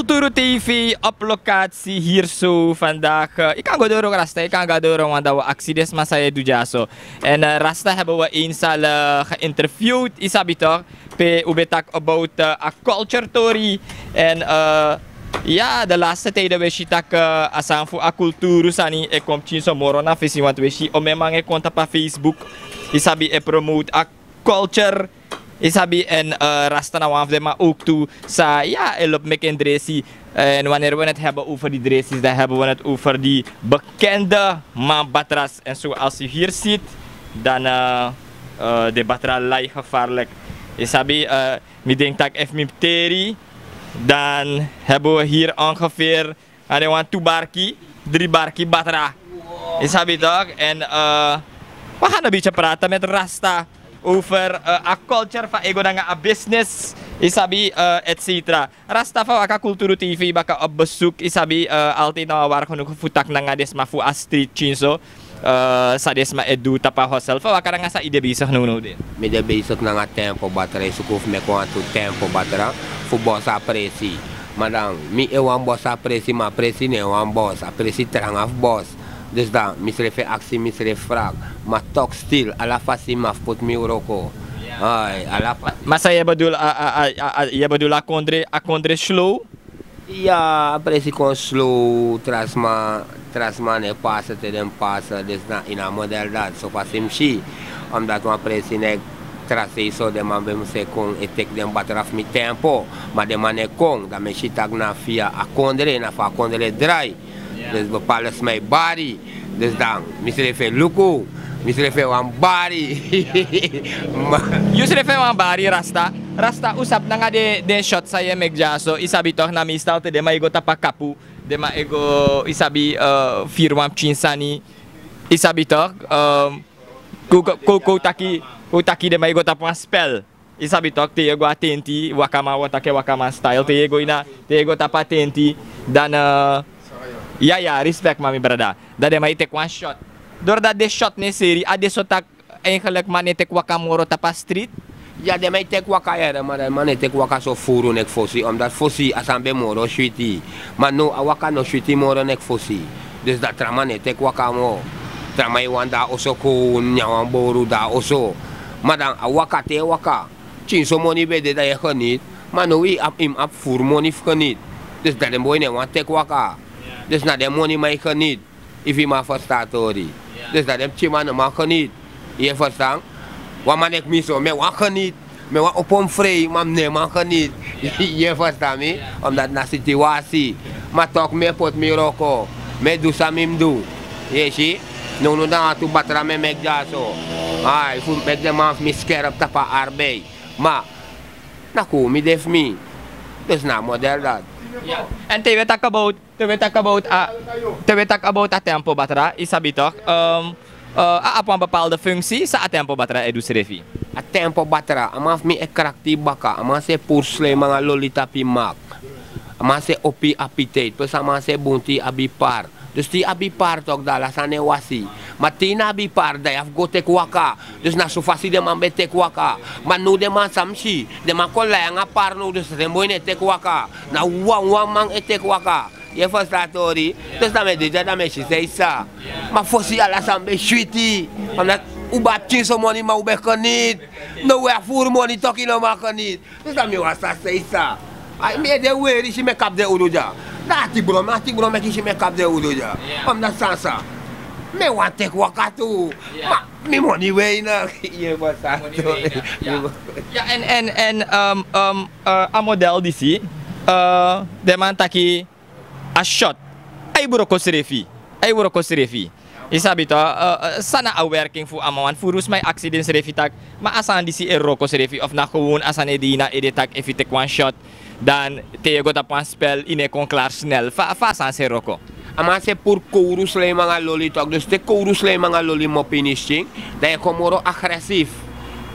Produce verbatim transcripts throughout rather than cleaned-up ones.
Turu T V op locatie hier zo vandaag. Eh, ik kan go door, Rasta, ik kan go door, want dat we actie des massa e du dyaso. En eh, Rasta hebben we eens al eh, geïnterviewd, isabi toch? Pe ubetak about eh, a culture tori. En eh, ja, de laatste tijden we shitak eh, asan fu a culturu sani e kom tyin so moro na fesi, want we si ome man e kon tapa Facebook. Isabi e promote a culture. Isabi en eh, Rasta na wan fu den man ook tu. Sa, ja, e lobi meki en dresi. En wanneer we het hebben over die dressis, dan hebben we het over die bekende man batras. En zoals u hier ziet, dan eh, eh, de batra lai gevaarlijk. Isabi, eh, mi denk dat ik even mi teri. Dan hebben we hier ongeveer aan de wan tu barki, drie barki batra. Isabi toch? En eh, we gaan een beetje praten met Rasta over eh, a culture van ego nanga a business. Isabi, eh, et cetera. Rasta, fa waka Kulturu T V baka op bezoek. Isabi, eh, altijd na wan wargen ook fu taki nanga den sma fu a street tyin so. Eh, san den sma e du tapa hosel. Fa waka nanga san i de bezig now now de? Mi de bezig nanga tempo batra, e suku fu meki wantu tempo batra fu bosi a presi. Ma dan, mi e wani bosi a presi, ma a presi no e wani bosi, a presi tranga fu bosi. Dus dan, misrefi e aksi, misrefi e fraki. Ma toch still, ala fasi mi abi fu poti mi wroko. Ai, ala fasi. Ma san yu e bedoel, a, a, a, a, yu e bedoel a kondre, a kondre slow? Ya, a presi kon slow, tra sma, tra sma no e pasa te den pasa, dus na ini a model dati, so fasi mi si. Omdat wan presi no e tra sei so, den man ben mu sa kon e teki den batra fu mi tempo, ma den man no e kon, dan mi e si taki na via a kondre, na fa a kondre e drai. Dus bepaalde sma e bari. Dus dan, misrefi e luku, misrefi e wani bari. Ma yusrefi e wani bari, Rasta. Rasta, un sabi nanga den, den shot san yu e meki dyaso, i sabi toch, na meestal te den man e go tapu a kapu, den man e go, i sabi, eh, firi wan pikin sani, i sabi toch, eh, kon, kon, kon, kon taki, kon taki den man e go tapu wan spel. I sabi toch, te yu e go a tenti, wakaman, wi o taki wakaman style, te yu e go ini a, te yu e go tapu a tenti, dan, eh, ya, ya, respect, ma mi brada. Dan den man e teki wan shot. Doordat den shot no e seri, a de so taki, eigenlijk man no e teki waka moro tapu a street. Ya, den man e teki waka, ya, den man, den man no e teki waka so furu neki fosi, omdat fosi a sani ben moro switi. Ma now a waka no switi moro neki fosi. Dus dan tra man no e teki waka moro. Tra man e wani de a oso kon nyan wan bowru de a oso. Ma dan a waka, te yu e waka, pikinso moni ben de, dan yu e geniet. Ma now yu abi, yu mus abi furu moni fu geniet. Dus dan den boi no e wani teki waka. Dus na den moni man e geniet. Efu yu man ferstan a tori. Dus dan den pikinman no man geniet. Yu e ferstan? Wan man neki mi so, mi e wani geniet. Mi e wani opo mi frei, ma mi no e man geniet. Yu e ferstan mi? Omdat na sitiwasi. Ma toch mi e poti mi wroko. Mi e du san mi mus du. Yu e si? Nownow dan a tu batra mi e meki dyaso. Ai, fu meki den man fu mi skerp tapu a arbeid. Ma na kon mi de fu mi. Dus na a model dati. Ya. En te wi e taki about, te wi e taki about a, te wi e taki about a tempo batra, i sabi toch, ehm, eh, a abi wan bepaalde functie san a tempo batra e du srefi. A tempo batra, a man fu mi e krakti baka, a man sa e puru sleim nanga loli tapu yu mak. A man sa e opo yu appetite, plus a man sa e bun te yu abi par. Dus te yu abi par toch, dan ala sani e wasi. Ma te yu no abi par, dan yu abi fu go teki waka. Dus na so fasi den man ben teki waka. Ma now den man, san mi si, den man kon lai nanga par now, dus den boi no e teki waka. Na wan wan man e teki waka. Yu e ferstan a tori? Dus dan mi e de dya, dan mi e si san yu sa. Ma fosi ala sani ben switi. Omdat un ben abi pikinso moni, ma un ben geniet. Now wi abi furu moni, toki no man geniet. Dus dan mi wani sa san yu sa. Ai, mi ede weri, si mi e kapu den uru dya. Na ati bron, na ati bron meki si mi e kapu den uru dya. Ya. Omdat san sa, mi e wani teki waka tu. Ya. Ma mi moni weinig. Yu e ferstan. Moni weinig. Ya. Ya, en, en, en, ehm, ehm, eh, a model disi, eh, den man taki a shot, a e wroko srefi. A e wroko srefi. I sabi toch, eh, eh, san na a werking fu a man, want furu sma e aksi densrefi taki, ma a sani disi e wroko srefi, of na gewoon a sani e de ini a ede taki efu yu teki wan shot, dan te yu e go tapu wan spel, yu no e kon klaar snel. Fa, fa a sani sa e wroko? A man sa e puru kowru sleim nanga loli toch, dus te kowru sleim nanga loli mopo ini yu skin, dan yu e kon moro agressief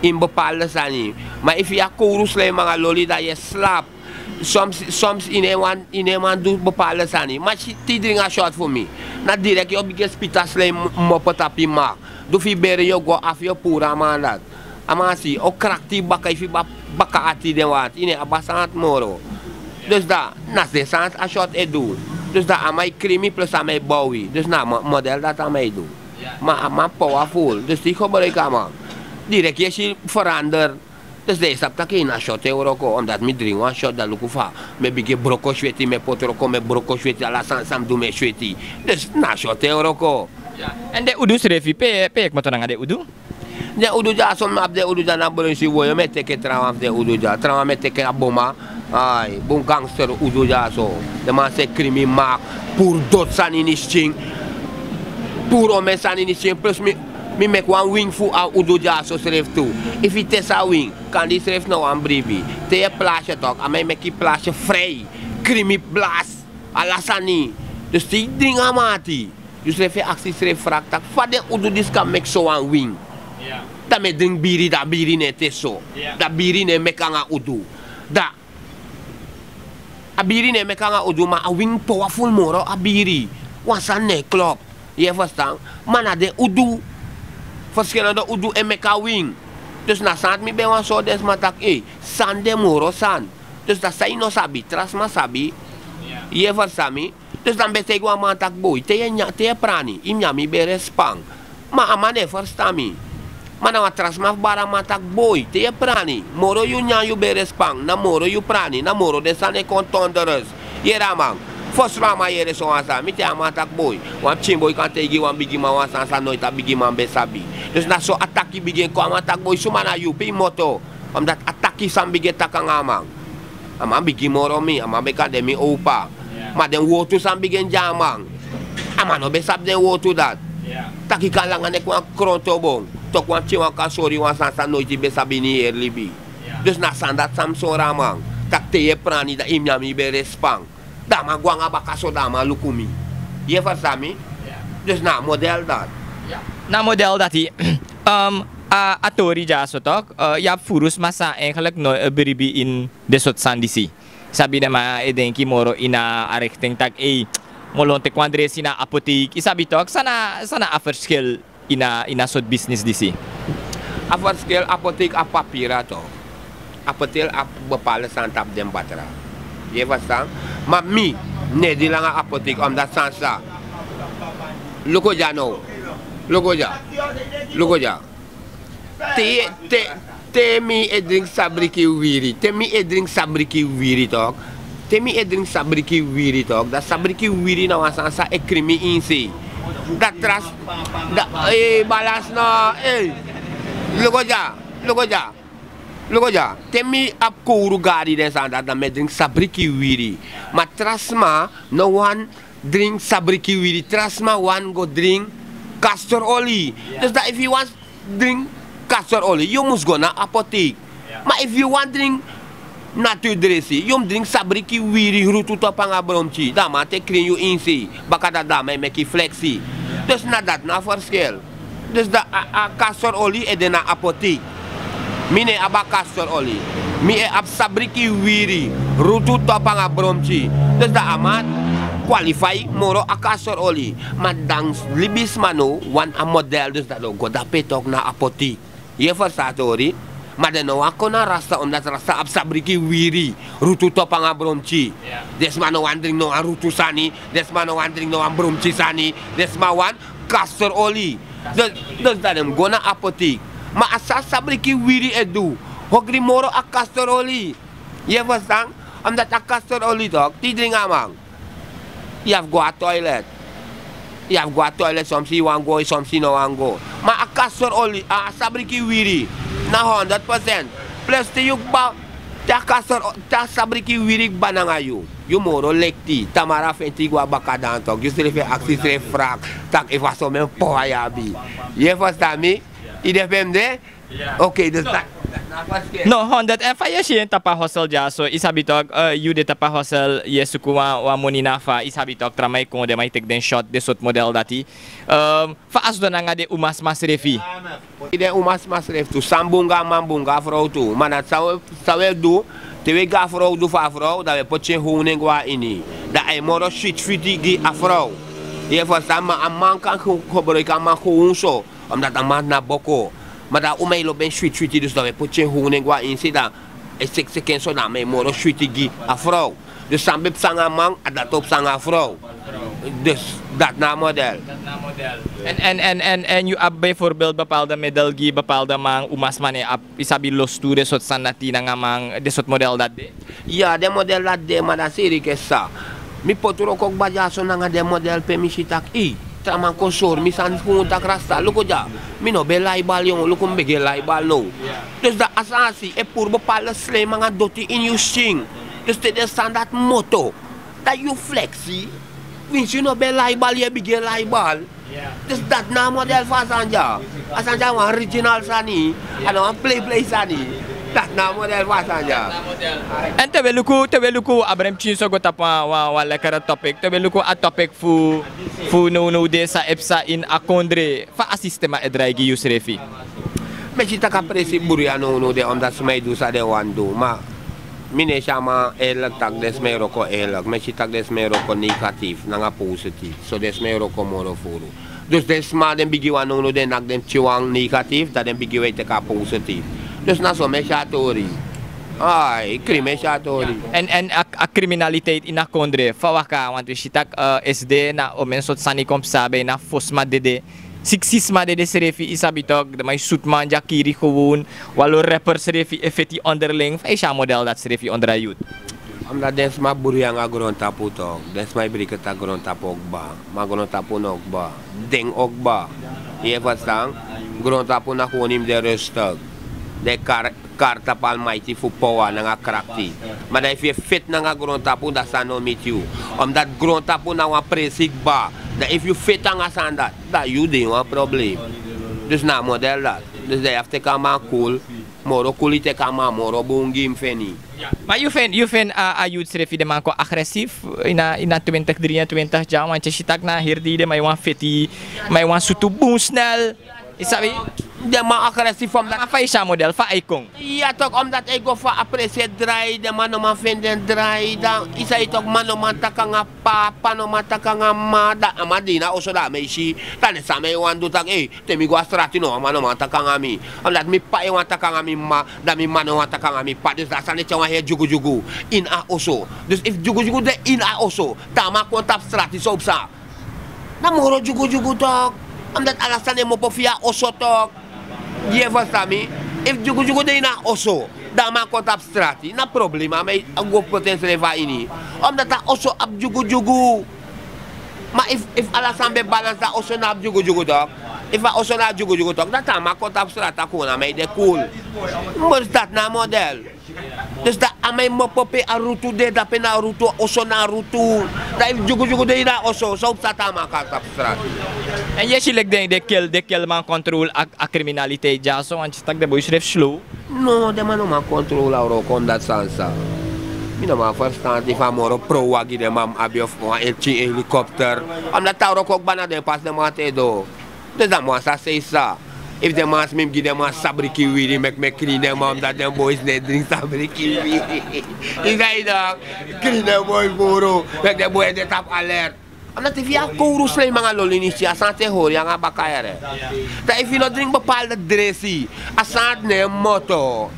ini bepaalde sani. Ma efu yu abi kowru sleim nanga loli, dan yu e slapu. Soms, soms yu no e wani, yu no e wani du bepaalde sani. Ma te yu dringi a shot fu mi, na direct yu o bigin e spiti a sleim mopo tapu yu mak. Du fu yu bere yu o go, afu yu o puru a man dati. A man si, o krakti yu baka, efu yu baka ati, den wan ati, yu no e abi a sani ati moro. Dus dan na den sani a short e du. Dus dan a man e krimi plus a man e bow wi. Dus na a model dati a man e du. Ma a man powerful, dus te yu gebruiki a man, direkt yu e si verander. Dus dan yu sabi tak' na short e wroko, omdat mi dringi wan short dan luku fa mi e bigin broko sweti, mi e poti wroko, mi e broko sweti, ala sani san mi du mi e sweti. Dus na short e wroko. Èn den udu srefi pe yu e kmoto nanga den udu? Den udu dya so mi abi den udu dya na bronsi woyo mi e teke trawan fu den udu dya trawan mi e teke a boma. Ai bun gangster udu dya so. Den man se krimi mak puru doti sani ini skin. Puru omen sani ini skin plus mi meki wan wing fu a udu dya so srefi tu. Efu yu tesi a wing kandi yu srefi no wani bribi. Te yu e plasi yu tok a man e meki yu plasi yu frei. Krimi blasi ala sani. Dus te yu dringi a man ati yu srefi e aksi srefi fraki tak' fa den udu disi kan meki sowan win. Dan mi e dringi biri dan a biri no e tesi so. Dan a biri no e meki nanga udu. Dan a biri no e meki nanga udu ma a win powerful moro a biri. Wan sani no e klop. Yu e ferstan? Ma na den udu ferskelende udu e meki a win. Dus na sani ati mi ben wani sori den sma tak' ei, sani de moro sani. Dus dan san yu no sabi tra sma sabi. Yu e ferstan mi? Dus dan mi ben taigi wan man tak' boi te yu e prani yu nyan mi ben respan. Ma a man no e ferstan mi. Ma na wan tra sma fu bari a man tak' boi te yu e prani moro yu nyan yu ben respan na moro yu prani na moro den sani e kon tonderes. Yere a man. Fosi fu a man yere sowan sani mi taigi a man tak' boi, wan pikin boi kan taigi yu wan bigiman wan sani san noiti a bigiman ben sabi. Dus na so a taki bigin kon a man tak' boi suma na yu pe yu moto? Omdat a taki san mi bigin e taki nanga a man. A man bigin moro mi a man ben kan de mi owpa. Ma den wortu san mi bigin gi a man, a man no ben sabi den wortu dati. Taki kan langa neki wan kronto bon. Toki wan pikin wan kan sori yu wan sani san noiti yu ben sabi ini yu heri libi. Dus na a sani dati san mi sori a man, tak' te yu e prani dan yu mi nyan mi ben respan. Dan a man go nanga baka so dan a man luku mi. Yu e ferstan mi? Dus na a model dati. Na a model dati. A tori dya so tok', yu abi furu sma san eigenlik no e bribi ini den sortu sani disi. Sabi den man e denki moro ini a rekten tak' ei, mi o lon teki wan dresi na apoteik yu sabi tok'? San na a ferskel ini a sortu bisnis disi? A ferskel apoteik abi papiri dati. Apoteik abi bepale sani tapu den batra. Yu e ferstan? Ma mi no e diri nanga apoteik omdati sani sa. Luku dya now. Luku dya. Luku dya. Te te mi e dringi sabriki wiwiri te mi e dringi sabriki wiwiri tok', te mi e dringi sabriki wiwiri tok' dan sabriki wiwiri na wan sani san e krin mi ini sei. Dan tra sma dan, balans no. Luku dya. Luku dya. Luku dya. Te mi abi kowru gari den sani dati dan mi e dringi sabriki wiwiri. Ma tra sma no wani dringi sabriki wiwiri tra sma wani go dringi kastor oli. Dus dan efu yu wani dringi kastor oli yu mus go na apoteik. Ma efu yu wani dringi naturdresi yu mus dringi sabriki wiwiri rutu topu nanga bromki dan a man te krin yu ini sei. Baka dati dan a man e meki fleksi. Dus na dati na a ferskel. Dus dan a kastor oli e de na apoteik. Mi no e abi a kastor oli. Mi e abi sabriki wiwiri rutu topu nanga bromki. Dus dan a man kwalifai moro a kastor oli. Ma dan libisma no wani a model dus dan den o go dape tok' na apotik. Yu e ferstan a tori? Ma den no wani kon na rasta omdati rasta abi sabriki wiwiri rutu topu nanga bromki. Den sma no wani dringi no wan rutu sani. Den sma no wani dringi no wan bromki sani. Den sma wani kastor oli. Dus dan den mus go na apotik. Ma a san sabriki wiwiri e du hogri moro a kastor oli. Yu e ferstan? Omdati a kastor oli tok' te yu dringi a man, yu abi go na toilet. Yu abi go na toilet somsi yu wani go somsi yu no wani go. Ma a kastor oli a sabriki wiwiri na honderd persent. Plus te yu kba te a kastor te a sabriki wiwiri kba nanga yu, yu moro lekti tamara fenti yu go na baka dan tok' yu srefi e aksi srefi fraki tak' efu a somen powa yu abi. Yu e ferstan mi? Yu de pe mi de. Okei dus dati. No honderd èn fa yu e si en tapu a hosel dyaso yu sabi tok', yu de tapu a hosel yu e suku wan moni na fa yu sabi tok' tra man e kon den man e teki den short den sortu model dati. Fa a sidon nanga den umasma srefi? Den umasma srefi tu san bun go na man bun go na frow tu ma na dati san wi e du. Te wi e gi a frow du fu a frow dan wi e poti en hownen go na ini dan a e moro switi switi gi a frow. Yu e ferstan ma a man kan gebruiki a man hownu so. Omdati a man na boko. Ma dan a uma e lobi en switi switi dus dan wi e poti en hownu en go na ini sei dan e seki seki en so dan a man e moro switi gi a frow. Dus san ben psa nanga man, a dati o psa nanga frow. Dus dati na a model. En, en, en, en, en yu abi bijvoorbeeld bepaalde middel gi bepaalde man, umasman e abi, yu sabi lostu, den sort sani dati nanga man, den sort model dati de? Ya, den model dati de, ma dan seri ke sa. Mi poti wroko kba dyaso nanga den model pe mi si taki, ei, tra man kon sori mi sani fu un taki rasta, luku dya. Mi no ben lai bal, yon, luku mi bigin lai bal now. Dus dan a sani si e puru bepaalde slijm nanga doti ini yu skin. Dus te den sani dati moto, dan yu flexi. Winsi yu no ben lai bal, yu e bigin lai bal. Dus dati na a model fu a sani dya. A sani dya na wan original sani. A no wan play play sani. Dati na a model fu a sani dya. En te wi e luku, te wi e luku, abra en pikin so go tapu wan, wan, wan lekkere topic. Te wi e luku a topic fu, fu nownow de san e psa ini a kondre. Fa a sistema e drai gi yusrefi? Mi e si taki a presi bun ya nownow de, omdat sma e du san den wani du. Ma mi no e si a man eerlijk taki den sma e wroko eerlijk. Mi e si taki den sma e wroko negatief nanga positief. So den sma e wroko moro furu. Dus den sma, den bigi wan nownow, den naki den pikin wan negatief, dan den bigi wan e teki a positief. Dus na so mi e si a tori. Ai, krin mi e si a tori. En, en a, a kriminaliteit ini a kondre, fa waka, want wi si taki, eh, esde na omeni sortu sani kon psa, bijna fo sma dede. Siksi sma dede srefi, yu sabi tok, den man e sutu man, dya kiri gewoon. Wan lo rapper srefi e feti onderling. Fa yu si a model dati srefi ondro a youth? Omdat den sma bru yu nanga grontapu tok. Den sma e briki taki grontapu o kba. Ma grontapu no kba. Den o kba. Yu e ferstan? Grontapu na gewoon yu mus de rustig. Den kari, kari tapu Almighty fu power nanga krakti. Ma dan efu yu e feti nanga grontapu, dan sani no miti yu. Omdat grontapu na wan presi kba. Dan efu yu feti nanga sani dati, dan yu de ini wan problem. Dus na a model dati. Dus dan yu abi fu teki a man cool. Moro cool yu teki a man, moro bun gi mi feni. Ma yu feni, yu feni a, a youth srefi, den man kon agressief ini a, ini a twintig drieëntwintig dya, want yu e si taki na heri dei den man e wani feti, man e wani sutu bun snel. Yu sabi? Den man agressief omdat... Ma fa yu si a model, fa a e kon? Ya tok, omdat a e go fa a presi e drai, den man no man feni den drai, dan yu sabi tok, man no man taki nanga pa, pa no man taki nanga ma, dan a man de ini a oso, dan a man e si, dan den sani e wani du taki, ei, te mi go a strati, no wan man no man taki nanga mi. Omdat mi pa e wani taki nanga mi ma, dan mi ma no wani taki nanga mi pa. Dus dan a sani e tyari wan heri dyugudyugu ini a oso. Dus efu dyugudyugu de ini a oso, dan a man kon tapu strati, san o psa? Na moro dyugudyugu tok. Omdat ala sani e kmopo via oso tok. Yu e ferstan mi? Efu dyugudyugu de ini a oso, dan a man kon tapu strati, na problema, a man e go poti ensrefi a ini. Omdat a oso abi dyugudyugu. Ma efu, efu ala sani ben balans, dan a oso no abi dyugudyugu tok. Efu a oso no abi dyugudyugu tok, dan te a man kon tapu strati, a kon, a man e de cool. Dus dati na a model. Dus dan a man e kmopo pe a rutu de, dape na a rutu, a oso na a rutu. Dan efu dyugudyugu de ini a oso, san o psa te a man kon tapu strati? En yu e si leki den, den kel, den kel man controle a, a kriminaliteit dyaso, want yu e si taki den boi srefi slow. No, den man no man controle a wroko, omdat san sa. Mi no man ferstan efu a moro prowa gi den man mus abi of wan pikin helikopter. Omdat te a wroko kba, na den pasi den man te doo. Dus dan mi wani sa sei sa. Efu den man si mi, mi gi den man sabriki wiri, meki mi e krin den man, omdat den boys no e dringi sabriki wiri. Yu sabi tok, krin den boys furu, meki den boys de tapu alert. Omdat efu yu abi kowru, slijm nanga loli ini yu skin, a sani e hori yu nanga baka yere. Dan efu yu no dringi bepaalde dresi, a sani no e kmoto.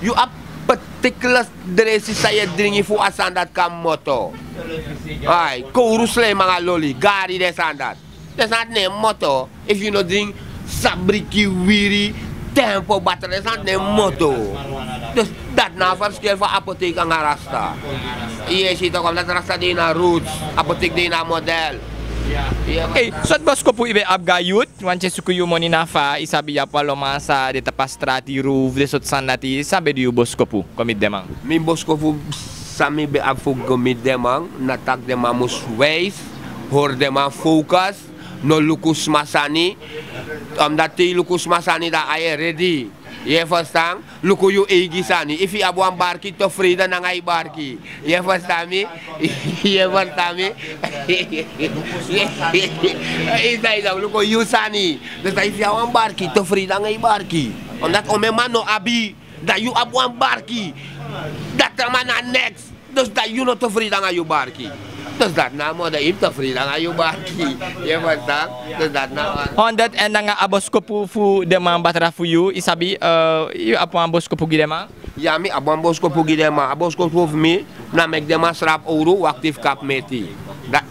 Yu abi particular dresi san yu e dringi fu a sani dati kan kmoto. Ai, kowru, slijm nanga loli, gari, den sani dati. Den sani dati no e kmoto. Efu yu no dringi sabriki wiri, tempo, batra, den sani dati no e kmoto. Dus dati na a verschil fu apotheek nanga rasta. Yu e si tok, omdat rasta de ini a roots, apotheek de ini a model. Ei, sortu boskopu yu ben abi gi a youth, want yu e suku yu moni na fa, yu sabi, yu abi wan lo man san de tapu a strati, roof, den sortu sani dati, san ben de yu boskopu kon miti den man? Mi boskopu san mi ben abi fu go miti den man, na taki den man mus wijs, hori den man focus, no luku sma sani. Omdat te yu luku sma sani, dan a yu e ready. Yu e ferstan? Luku yu eigi sani. Efu yu abi wan barki, tevreden nanga yu barki. Yu e ferstan mi? Yu e ferstan mi? Yu sabi tok, luku yu sani. Dus dan efu yu abi wan barki, tevreden nanga yu barki. Omdat omeni man no abi. Dan yu abi wan barki. Dan tra man na next. Dus dan yu no tevreden nanga yu barki. Dus dati na a model, yu mus tevreden nanga yu barki. Yu e ferstan? Dus dati na a model. Honderd en nanga a boskopu fu den man batra fu yu, yu sabi, eh, yu abi wan boskopu gi den man? Ya, mi abi wan boskopu gi den man. A boskopu fu mi na meki den man srapu owru, wakti fu kapu meti.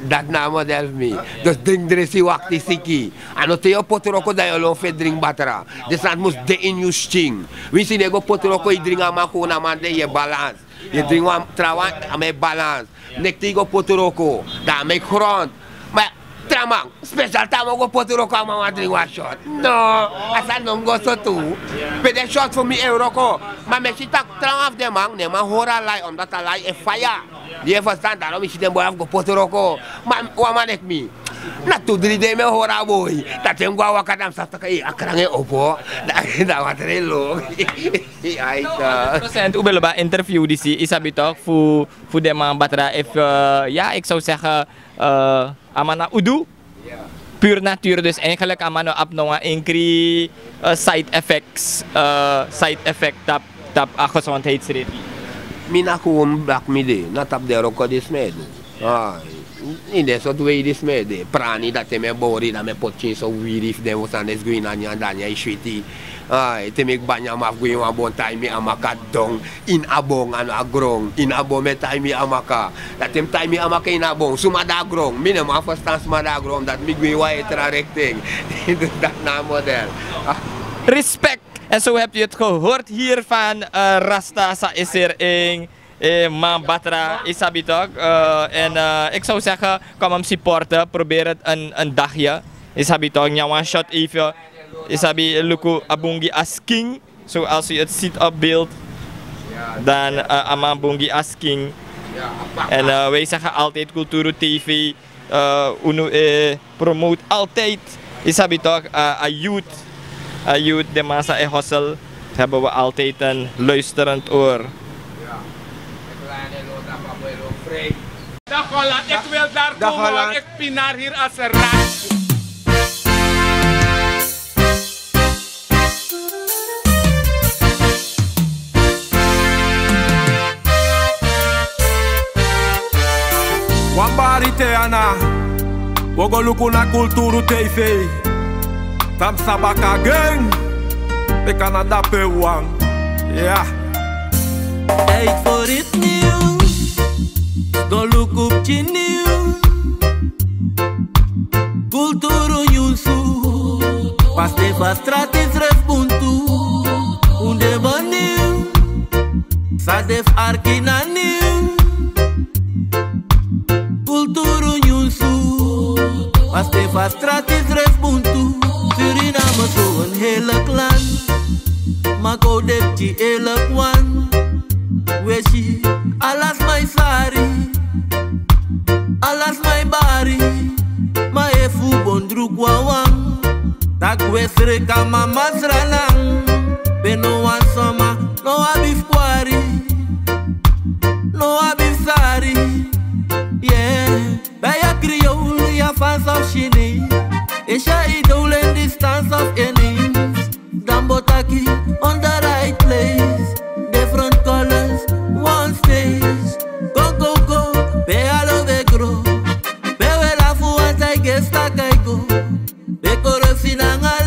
Dati na a model fu mi. Dus dringi dresi, wakti siki. A no te yu o poti wroko dan yu o lon fu e dringi batra. Den sani mus de ini yu skin. Winsi yu no e go poti wroko, yu dringi a man kon na man de, yu e balans. Yu e dringi wan trawan, a man e balans. Nekti yu go poti wroko, dan a man e grontu. Ma traman, spesial traman go poti wroko, a man wani dringi wan shot. No, a sani no mus go so tu. Pe den shot fu mi e wroko. Ma mi e si taki trawan fu den man, no e man hori a lai, omdat a lai e faya. Yu e ferstan, daarom yu si den boi abi go poti wroko. Ma wan man leki mi, na tu dri dei mi e hori a boi. Dati mi go na waka, dan mi sabi taki a krank e opo. Dan watra e lon. Ai, ta. Honderd procent, un ben lobi a interview disi, yu sabi toch, fu, fu den man batra, efu, eh, ja, ik zou zeggen, eh, a man na udu. Puur natuur, dus eigenlijk a man no abi no wan enkri, eh, side effects, eh, side effect tapu, tapu a gezondheid srefi. Mi na gewoon blak mi de, na tapu den wroko disi mi e du. Ai, ini den sortu wei disi mi e de. Prani, dati mi e bori, dan mi e poti en so wiri fu den, wan sani disi go ini a nyan, dan a nyan e switi. Ai, te mi e kba nyan, mi abi go ini wan bon, tai mi amaka don. Ini a bon, a no a gron. Ini a bon mi e tai mi amaka. Dan te mi tai mi amaka ini a bon, suma de na gron? Mi no man ferstan suma de na gron, dati mi gwe ini wan tra richting. Dati na a model. Ah. Respect. En zo hebt u het gehoord hier van, eh, Rasta, san e seri en, eh, man batra, yu sabi toch. Eh, en, eh, ik zou zeggen, kom hem supporten, probeer het een, een dagje. Yu sabi toch, nyan wan shot even. Yu sabi, luku, a bun gi a skin. Zoals u het ziet op beeld, dan, eh, a man bun gi a skin. En, eh, wij zeggen altijd, Kulturu T V, eh, unu, eh, promote altijd, yu sabi toch, eh, a youth, a youth, de man san e hustle, hebben we altijd een luisterend oor. Dag Holland, ik wil daar komen, want ik pinar hier als een rat. Wan bari te ana, wi o go luku na Kulturu T V. Tan mi sa baka agen, bika na dape wan. Ya. Tijd voor iets nieuws. Go luku pikin nieuws. Kulturu nyunsu. Paste fu a strati srefi bun tu. Un de bun nyun. San de fu arki na nyun. Kulturu nyunsu. Paste fu a strati srefi bun tu. Suriname so een heerlijk land. Ma go de pikin eerlijk wan. We si, ala sma e sari, ala sma e bari, ma efu un bon druku wawan, dan un e sreki a man masra nan. Pe no wan sma no abi fu kwari, no abi fu sari, yeah. Bij a Creole, ya fans of Chinees. Is ya idol in distance of Ineens. Dan bo taki on the right place. Different colors, one stage. Go, go, go, pe alo we gro. Pe we lafu wan tai gesta kai go. Pe korosi nanga